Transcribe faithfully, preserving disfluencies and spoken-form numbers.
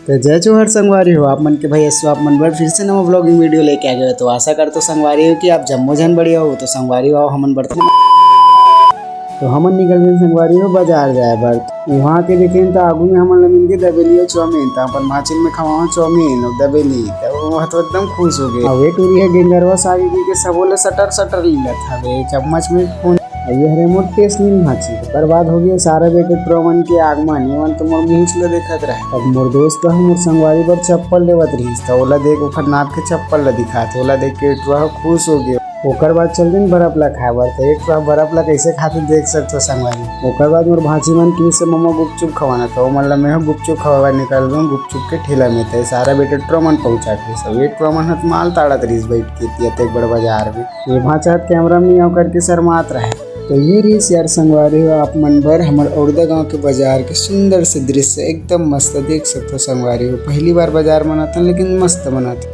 तो जय जोहार संगवारी हो, आप मन के भाई एसो आप मन बर फिर से नवा vlogging video लेके आ गए। तो आशा करथों संगवारी हो कि आप जम्मो झन बढ़िया हो। तो संगवारी हो, हमन बढ़थन, तो हमन निकल गेन संगवारी हो बाजार जाए बर। वहाँ के देखेन त आगू में हमन ला मिल गे दबेली अउ चाउमीन। त अपन भांचिन में खवाओ चाउमीन अउ दबेली, त वो ह तो एकदम खुश हो गे। अउ ए टूरी ह गेंगरवा सागी के सबो ला सटर सटर लीलत हवे चम्मच में फोन। अउ ये हरे मोर टेसनीन भांची। ओकर बाद हो गे सारा बेटे टुरा मन के आगमन। ये मन तो मोर मुंह ला देखत रहे। अब मोर दोस्त ह मोर संगवारी बर चप्पल लेवत रहिस, त ओला देख ओखर नाप के चप्पल ला दिखात, ओला देख के टुरा ह खुश हो गे। ओकर बाद चल दिन बर्फ ला खाए बर। त एक टुरा बर्फ ला कैसे खाते देख सकथो संगवारी। ओकर बाद मोर भांची मन किहिस से मम्मा गुपचुप खवाना, त ओमन ला मैं ह गुपचुप खवाए निकल गेंव गुपचुप के ठेला में। त सारा बेटे टुरा मन पहुंचा के सब एक टुरा मन ह त माल ताड़त रहिस बैठ के, ती अतेक बड़ बाजार में। ये भांचा ह त कैमरा में आव करके शर्मात रहे। तो ये रहिस यार संगवारी हो आप मन बर हमर औरदा गांव के बाजार के सुंदर से दृश्य, एकदम मस्त देख सकथो संगवारी हो। पहली बार बाजार बनाथन लेकिन मस्त बनाथन।